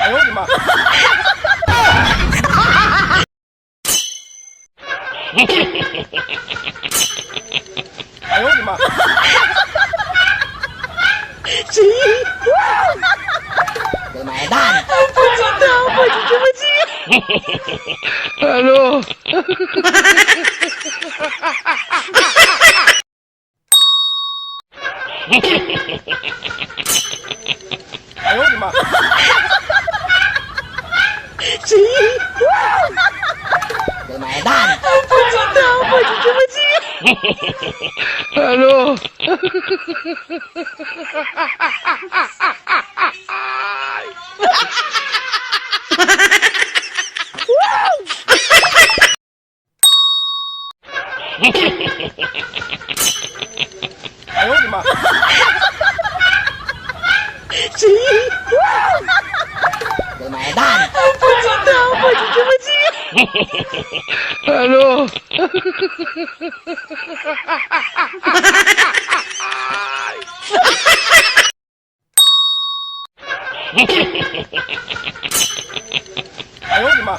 哎呦我的妈！哎呦我的妈！ 给买单。 不知道我就这么急。 Hello。哎呦我的妈！ 给买单。 不知道我就这么急。 Hello。哎呦我的妈！ 给买单。 不知道我就这么急。 Hello。哎呦我的妈！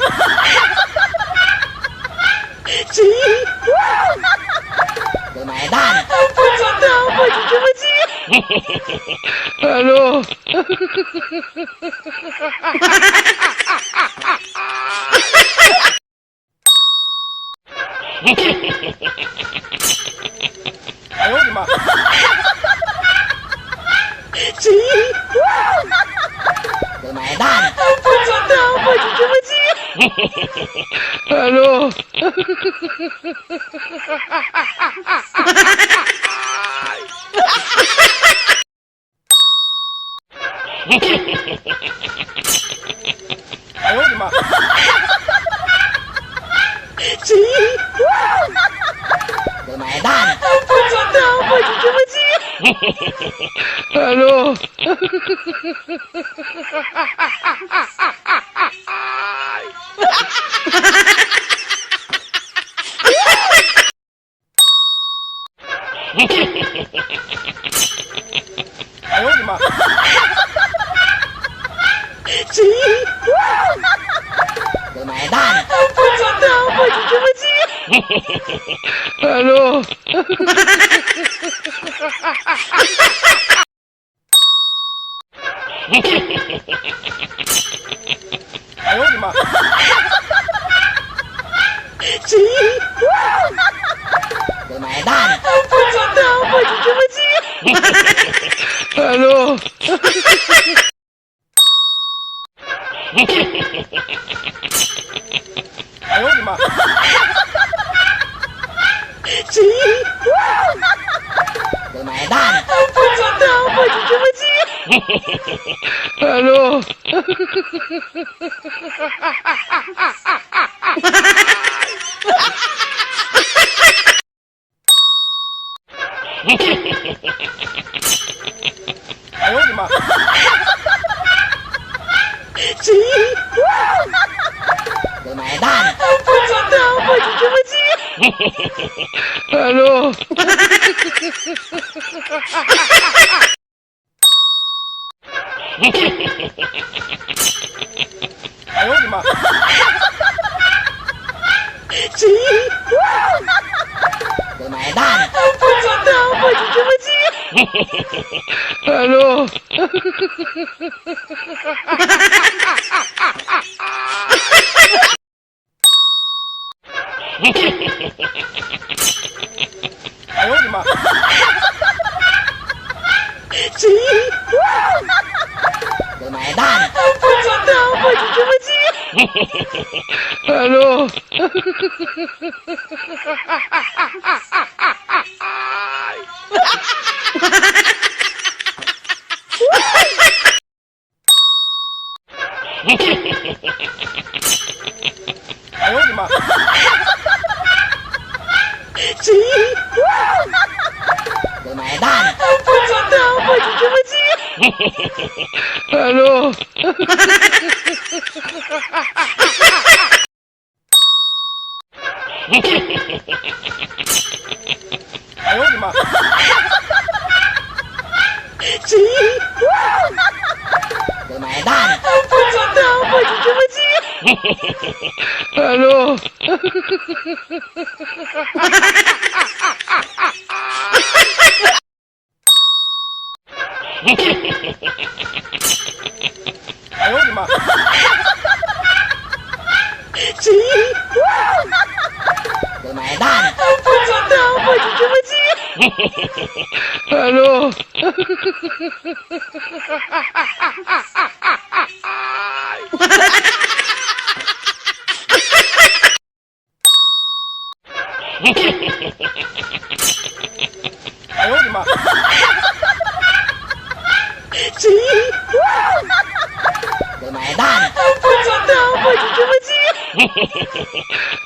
给买单。 不知道我就这么急。 Hello。哎呦我的妈！ 给买单。 不知道我就这么急。 Hello。哎呦我的妈！ 给买单。 不知道我就这么急。 Hello。哎呦我的妈！ 给买单。 不知道我就这么急。 Hello。哎呦我的妈！ 给买单。 不知道我就这么急。 Hello。哎呦我的妈！ 给买单。 不知道我就这么急。 Hello。哎呦我的妈！ 给买单。 不知道我就这么急。 Hello。哎呦我的妈！ 给买单。 不知道我就这么急。 Hello。哎呦我的妈！ 给买单。 不知道我就这么急。 Hello。哎呦我的妈！ 给买单。 不知道我就这么急。 Hello。哎呦我的妈！给买单。不知道 Hello. 哎呦我的妈！谁？我买单。不知道，我就这么记。Hello。哎呦我的妈！谁？我买单。不知道，我就这么记。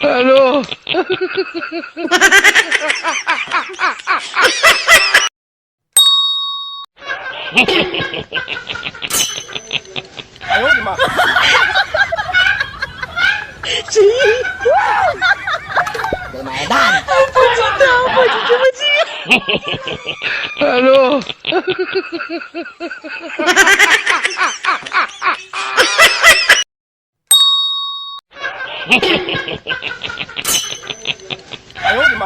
Hello。哎呦我的妈！谁？我买单。不知道，我就这么记。Hello。哎呦我的妈！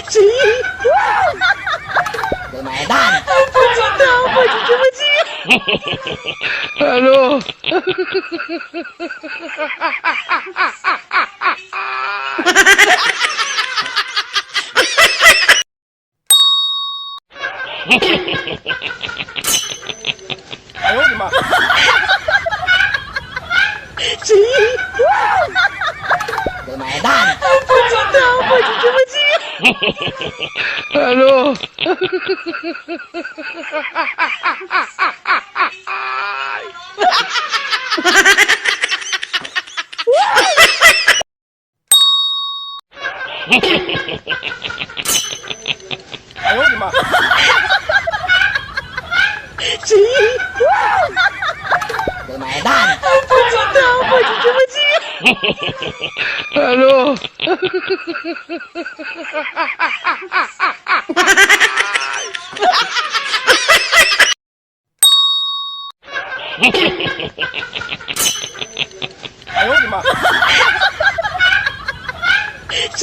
谁？我买单。不知道，我就这么记。Hello。哎呦我的妈！谁？我买单。不知道，我就这么记。Hello。哎呦我的妈！谁？我买单。不知道，我就这么记。Hello。哎呦我的妈！谁？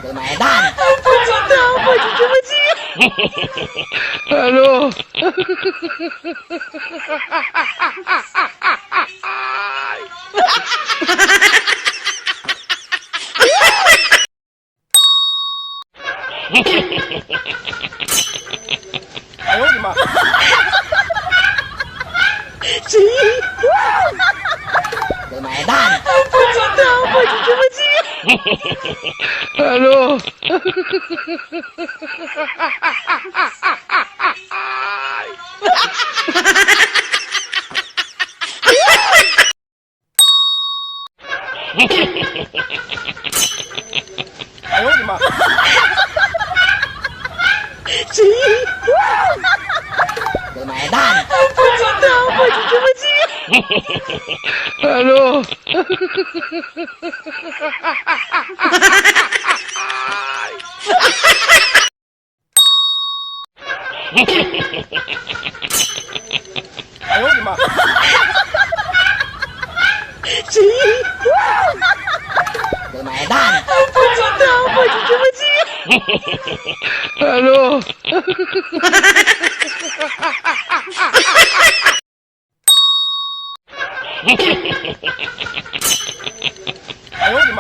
我买单。不知道，我就这么记。Hello。哎呦我的妈！谁？我买单。不知道，我就这么记。Hello。哎呦我的妈！谁？我买单。不知道，我就这么记。Hello。哎呦我的妈！谁？我买单。不知道，我就这么记。Hello。哎呦我的妈！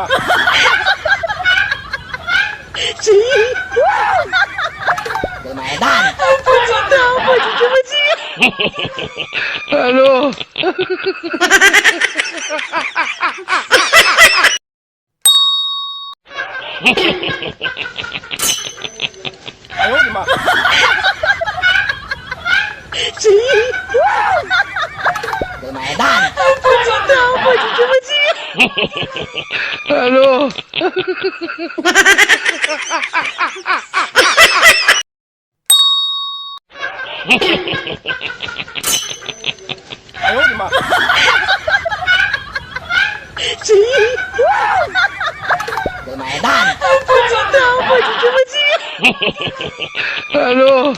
谁？我买单。不知道，我就这么记。Hello。哎呦我的妈！谁？我买单。不知道，我就这么记。Hello。哎呦我的妈！谁？我买单。不知道，我就这么记。Hello。